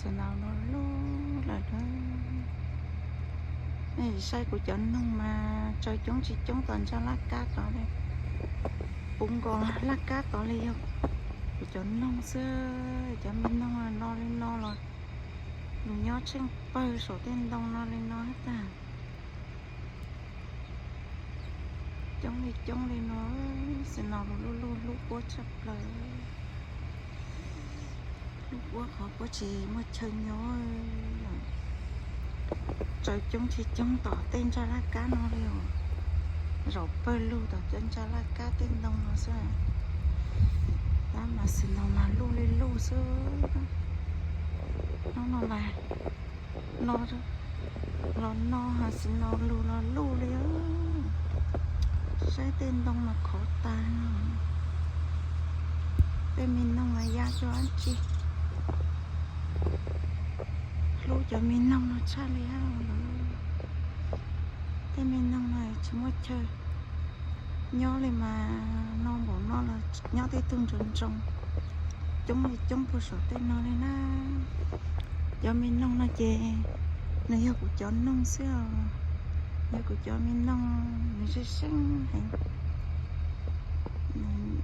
Snow no lug lawm na. Nej saib kuv cov noog mas tsaws coob tsis coob tom ntsa laj kab tod li. Puv nkaus laj kab tod li yog kuv cov noog xwb. Cov me noog no li no los lug nyob tsheej pawg saum tej ntoo no li no tag. Coob li coob li no, snow lug luj luj hlub puab tshaj plaws. Hlub puab qhov puab tsis muaj chaw nyob. Tsaws coob tsis coob tom tej ntsa laj kab no li os. Zaum pawg lug tom cov ntsa laj kab tej ntoo no xwb. Tab mas snow mas luj li luj xwb. Hnub no mas no los no, snow lug los luj li. Saib tej ntoo mas khov tag. Tej me noog mas ya cuag dab tsi. Hlub cov me noog no tshaj li hab. Tej me noog no tsis muaj chaw nyob li mas no npaum no los nyob tej tug ntsoov ntsoov, coob li coob puag saum tej no li na. Cov me noog no ces nws yog kuv cov noog xwb os. Yog kuv cov me noog, nws seej seej heev.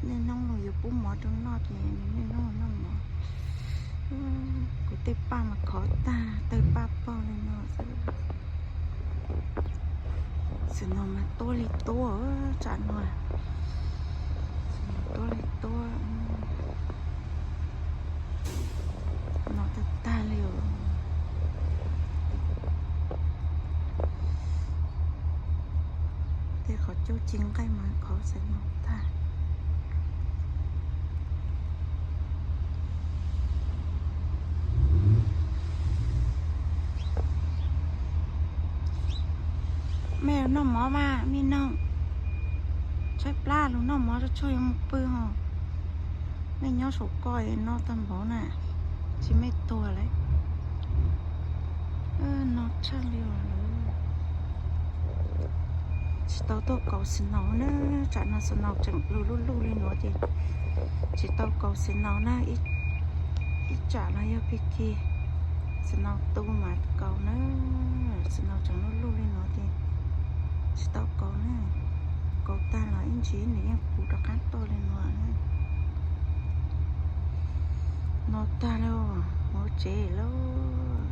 Niaj hnub los yuav pub mov rau noj ces nws niaj hnub noj mov. Kuv tej paj mas khov tag, tawg paj pog li no xwb. Snow mas tuab li tuab, tsam no snow tuab li tuab, no tag tag li os. Tej qhov cub ci nqaij mas khov snow tag. Mej noj mov mas me noog, tshaib plab lug noj mov, tshuav yuav mus pw hos. Mej nyob saum ko no tag npaum na, tsis mej tuag lawm. No tshaj li os. Tsis tau tuaj kaus snow na, tsam no snow tseem lug luj luj li no ces tsis tau kaus snow na. Ib tsam no yog pig kig snow tu mas kaus na, snow tseem luj luj li no ces tsis tau kaus na. Kaus tag los ib ntsis nws yeej puv rov qab tuaj li no na. No tag lawm, mus tsev lawm.